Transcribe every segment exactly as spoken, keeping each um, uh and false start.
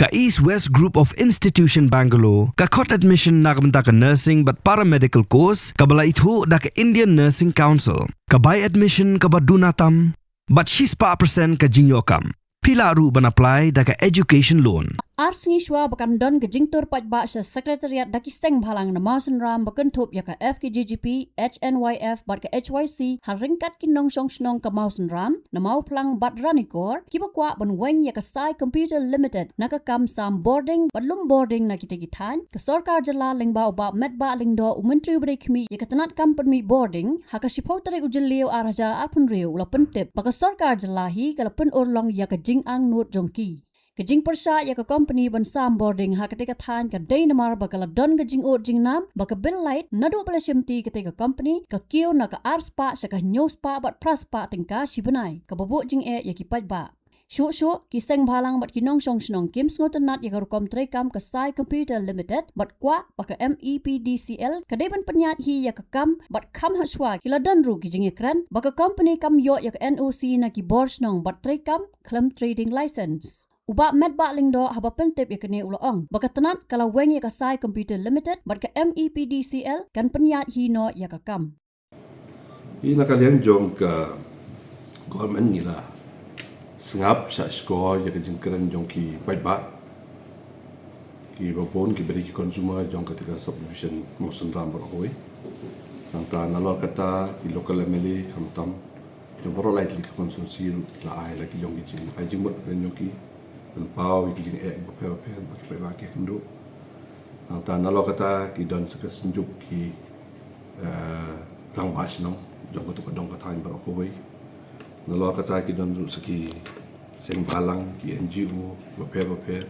Ka East West Group of Institution Bangalore ka khot admission na ka bynta ka nursing bad paramedical course kaba la ithuh da ka Indian Nursing Council. Ka bai admission kaba duna tam bad shispah percent ka jingïoh kam. Phi lah ruh ban apply da ka education loan. Ar sngi shuwa ba kan don ka jingtur paidbah sha Secretariat da ki seng bhalang na Mawsynram ba kynthup ïa ka F K J G P, H N Y F bad ka H Y C ha ryngkat ki nongshong shnong ka Mawsynram, na Mawphlang bad Ranikor, kiba kwah ban weng ïa ka Sai Computer Limited na ka kam sam bording bad lum bording na kita ki thaiñ, ka sorkar jylla lyngba u Bah Metbah Lyngdoh, u Myntri uba dei khmih ïa ka tnat kam pynmih bording, ha ka shiphew tarik u Jylliew ar hajar arphew hynriew u la pyntip ba ka sorkar jylla hi ka la pynurlong ïa ka jingangnud jong ki. Ka jingpyrshah ïa ka company ban sam bording ha kata ka thaiñ ka dei namar ba ka la don ka jingud jingnam ba ka bill light naduh ba la shimti kata ka company ka kiew na ka arspah sha ka hynñiewspah bad phraspah tyngka shi bnai, kaba buh jingeh ïa ki paidbah. Shuh shuh ki seng bhalang bad ki nongshong shnong kim sngewtynnat ïa ka rukom treikam ka Sai Computer Limited bad kwah ba ka M E P D C L ka dei ban pynïaid hi ïa ka kam bad kham hashwa ki la don ruh ki jingïakren ba ka company kam ïoh ïa ka N O C na ki bor shnong bad treikam khlem trading license. U Bah Metbah Lyngdoh haba pyntip ïa kane u la ong ba ka tnat ka la weng ïa ka Sai Computer Limited bad ka M E P D C L kan pynïaid hi noh ïa ka kam. Ïa na ka liang jong ka government ngi la sngap sha skor ïa ka jingkren jong ki paidbah, kiba bun kiba dei ki consumer jong kata ka subdivision Mawsynram baroh kawei. Nangta nalor kata ki local M L A khamtam jong baroh lai tylli ki constituency ruh la ai la ki jong ki jing ai jingmut kren jong ki, pynpaw ïa ki jingeh bapher bapher ba ki paidbah ki kynduh. Nangta nalor kata ki don sa ka synjuk ki, eh, rangbah shnong jong katu ka dong ka thaiñ baroh kawei. Nalor kata ki don ruh sa ki seng bhalang, ki N G O bapher bapher.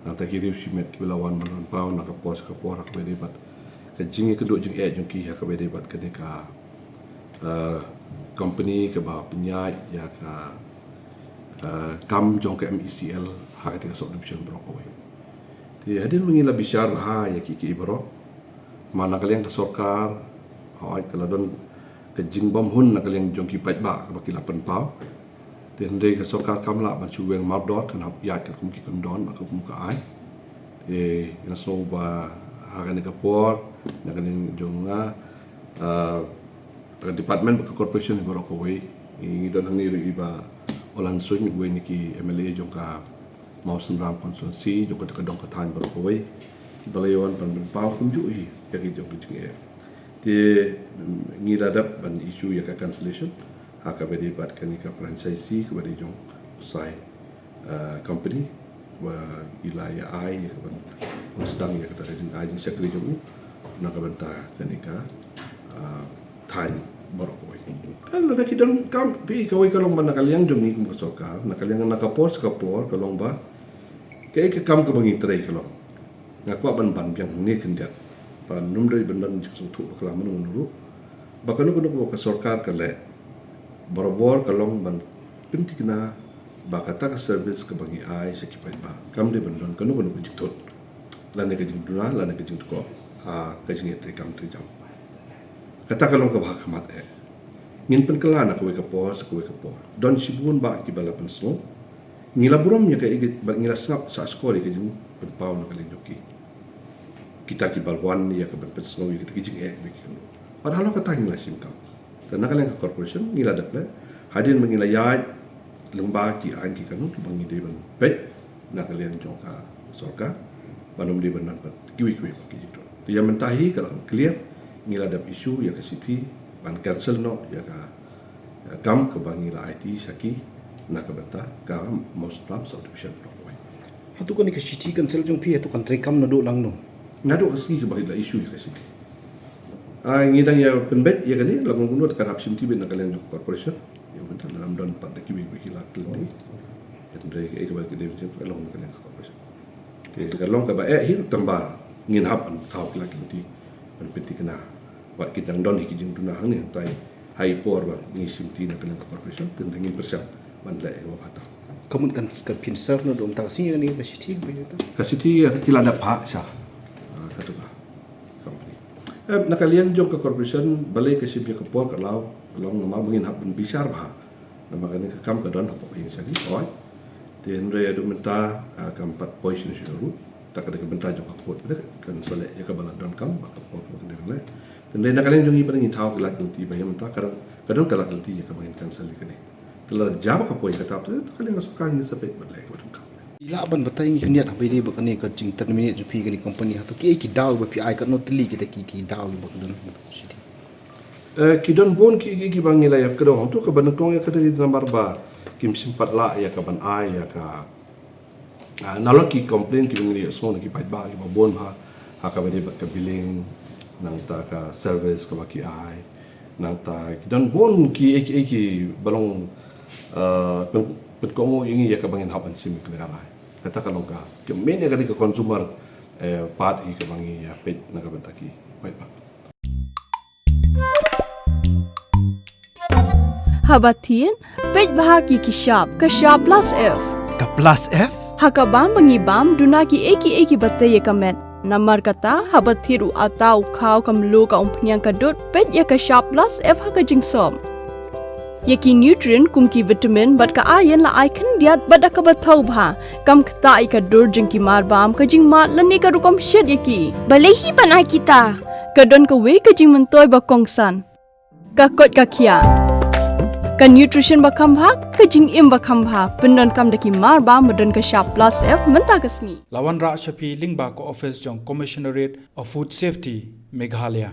Nangta ki riew shimet kiba la wan ban pynpaw na ka por sha ka por ha kaba ïadei bad ka jingïakynduh jingeh jong ki ha kaba ïadei bad kane ka, eh, company kaba pynïaid ïa ka, eh, kam jong ka M E C L ha kata ka subdivision baroh kawei. Te hadien ba ngi la bishar bha ïa ki ki baroh, ma na ka liang ka sorkar, hooid ka la don ka jingbymhun na ka liang jong ki paidbah kaba ki la pynpaw. Te hynrei ka sorkar kam lah ban shu weng mardor, kan hap ïaid katkum ki kyndon bad katkum ka aiñ. Te nga sngew ba ha kane ka por na ka liang jong nga, ah, ka department bad ka corporation baroh kawei, ngi don hangne ruh i Bah Olan Suin, uwei na ki M L A jong ka Mawsynram constituency, jong kata ka dong ka thaiñ baroh kawei, kiba la ïawan ban pynpaw kumjuh hi ïa ki jong ki jingeh. Te, mm, ngi la dep ban issue ïa ka cancellation ha kaba ïadei bad kane ka franchisee kaba dei jong u Sai, eh, company, ba i la ïa ai ïa ka ban pynsdang ïa kata ka jingai jingshakri jong u na ka bynta kane ka, ah, thaiñ baroh kawei. Ka lada ki donkam phi kawei ka long ba na ka liang jong ngi kum ka sorkar, na ka liang na ka por sha ka por ka long ba kaei ka kam kaba ngi trei ka long. Nga kwah ban ban biang hangne khyndiat ba ym dei ban don jingsngewthuh bakla mano mano ruh ba kano kano kaba ka sorkar ka leh, barabor ka long ban pynthikna ba kata ka service kaba ngi ai sha ki paidbah kam dei ban don kano kano ka jingthut lane ka jingduna lane ka jingtkoh ha ka jingïatreikam treijam. Kata ka long kaba ha khmat eh. Ngin pynkylla na kawei ka por sha kawei ka por. Don shibun bah kiba la pynsngew. Ngi la burom ïa ka, ïa ka, bad ngi la sngap sha skor ïa ka jingpynpaw na ka liang jong ki. Kita kiba wan ïa ka ban pynsngew ïa kita ki jingeh ba ki kynduh. Bad halor kata ngi la shim kam. Te na ka liang ka corporation ngi la dep leh hadien ba ngi la ïaid lyngba ki aiñ ki kanun kiba ngi dei ban peit na ka liang jong ka sorkar ban ym dei ban nang pat kiwei kiwei ki jingthoh. Te ïa mynta hi ka la clear, ngi la dep issue ïa ka shithi ban cancel noh ïa ka, ïa ka kam kaba ngi la aiti sha ki na ka bynta ka Mawsynram subdivision block wai. Hato kane ka shithi cancel jong phi hato kan treikam naduh lang no? Naduh ka sngi kaba la issue ïa ka shithi. Ah, ngi dang ïa pynbeit ïa kane, la kumno kumno te kan hap shim tibit na ka liang jong ka corporation. Ïa mynta la dang don pat da kiwei kiwei ki la kylli. Hynrei kaei kaba ki dei ban shim ka long na ka liang ka corporation. Te ka long kaba eh hi tang ba ngin hap ban thaw ki la kylli ban pynthikna. Wat ki dang don hi ki jingduna hangne hangtai. Ha i por ba ngi shim ti na ka liang ka corporation, te ngin pyrshang ban leh ïa kaba bha tam. Ka mut kan, kan phin serve naduh mynta ka sngi kane ka shithi ba ïa ta? Ka shithi ïa ki la dep phah sha, ah, katu ka company. Eh, na ka liang jong ka corporation, balei ka shim ïa ka por ka law, ka long namar ba ngin hap ban bishar bha. Namar kane ka kam ka don hapoh ka ïing shari, oi. Te hynrei haduh mynta, ah, kam pat poi shuh shuh ruh. Ta ka dei ka bynta jong ka court, bad kan sa leh ïa kaba la donkam, ba ka por kaba kan leh. Te hynrei na ka liang jong ngi pat ngi thaw ki lad ki lynti ba ïa mynta ka don, ka don ka lad ki lynti ïa kaba ngin cancel ïa kane. Te lada jia ba ka poi kata, te ka liang ka sorkar ngin sa peit bad leh kaba donkam. Phi lah ban batai ïa ngi khyndiat haba ïadei bad kane ka jingterminate jong phi kane company, hato kiei ki daw ba phi ai, katno tylli kita ki, ki daw ba ka don? Eh, ki don bun ki, ki, kiba ngi la ïa kdew hangto, kaba nyngkong ïa kata ki namar ba kim shym pat lah ïa kaban ai ïa ka, ah, nalor ki complain kiba ngi la ïohsngew na ki paidbah kiba bun bha, ha kaba ïadei bad ka billing, nangta ka service kaba ki ai, nangta ki don bun ki, ki, kiba long, ah, pyn, pynkohnguh ïa ngi ïa kaba ngin hap ban shim ïa kane ka rai. Kata ka long ka, ka main ïa kane ka consumer, eh, part hi kaba ngi ïa peit na ka bynta ki paidbah. Haba thied, peit bha ki, ki shap, ka shap plus F. Ka plus F? Ha ka bam ba ngi bam, duna kiei kiei kiba tei ïa ka met. Namar kata, haba thied u atta, u khaw, ka mluh, ka umphniang, ka dud, peit ïa ka shap plus F ha ka jingsop. Ïa ki nutrient kum ki vitamin bad ka iron la ai khyndiat bad da kaba thaw bha. Kam ktah ïa ka dur jong ki mar bam, ka jingmad lane ka rukom shet ïa ki. Balei hi ban ai kita? Ka don kawei ka jingmyntoi ba kongsan. Ka koit ka khiah. Ka nutrition ba kham bha, ka jingim ba kham bha, pyndonkam da ki mar bam ba don ka shap plus F mynta ka sngi. La wanrah sha phi lyngba ka office jong Commissionerate of Food Safety, Meghalaya.